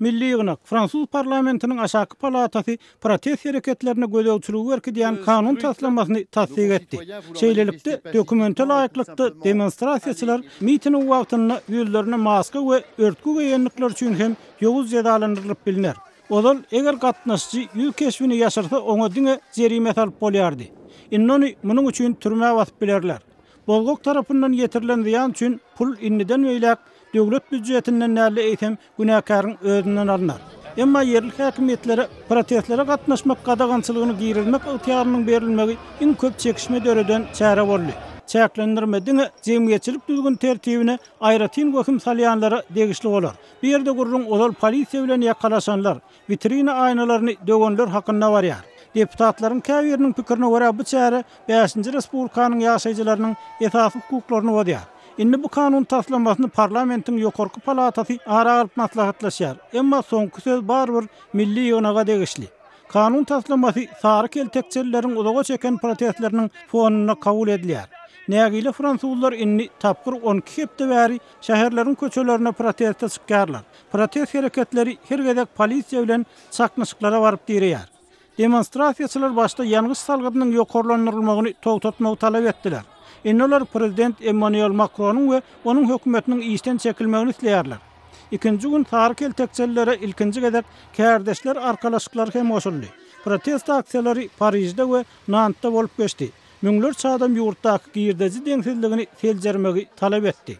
Milli ýygnak, fransuz parlamentiniň aşaky palatasy protest hereketlerine gözegçiligi berkidýän kanun taslamasyny tassyk etdi. Şeýlelikde, dokumente laýyklykda, demonstrasiýaçylar miting wagtynda ýüzlerine maska we örtgi geýendikleri üçin hem ýowuz jezalandyrylyp bilner. Ozal, eger gatnaşyjy ýüz keşbini ýaşyrsa, oňa diňe jerime salyp bolýardy. Indi ony munuň üçin türmä basyp bilerler. Bozgak tarapyndan ýetirilen zyýan üçin pul indiden beýläk döwlet býujetinden däl-de, eýsem, günäkäriň özünden alnar. Emma ýerli häkimiýetlere protestlere gatnaşmak gadagançylygyny girizmek ygtyýarynyň berilmegi iň köp çekişme döreden çäre boldy. Çäklendirme diňe jemgyýetçilik düzgün-tertibine aýratyn wehim salýanlara degişli bolar. Bu ýerde gürrüň ozal polisiýa bilen ýakalaşanlar, witrina aýnalaryny döwenler hakynda barýar. Deputatlaryň käbiriniň pikirine görä, bu çäre Bäşinji Respublikanyň ýaşaýjylarynyň esasy hukuklaryny bozýar. Indi bu kanun taslamasyny parlamentiň ýokarky palatasy ara alyp maslahatlaşýar. Emma soňky söz barybir Milli ýygnaga degişli. Kanun taslamasy sary keltekçelileriň uzaga çeken protestleriniň fonunda kabul edilýär. Nägile fransuzlar indi tapgyr 12 hepde bäri şäherleriň köçelerine proteste çykýarlar. Protest hereketleri her gezek polisiýa bilen çaknyşyklara baryp direýär. Demonstrasiýaçylar başda ýangyç salgydynyň ýokarlandyrylmagyny togtatmagy talap etdiler. Indi olar prezident Emmanuel Makronyň we onuň hökümetiniň işden çekilmegini isleýärler. Ikinji gün sary keltekçelilere ilkinji gezek kärdeşler arkalaşyklary hem goşuldy. Protest aksiýalary Parižde we Nantda bolup geçdi. Müňlerçe adam ýurtdaky girdeji deňsizligini seljermegi talap etdi.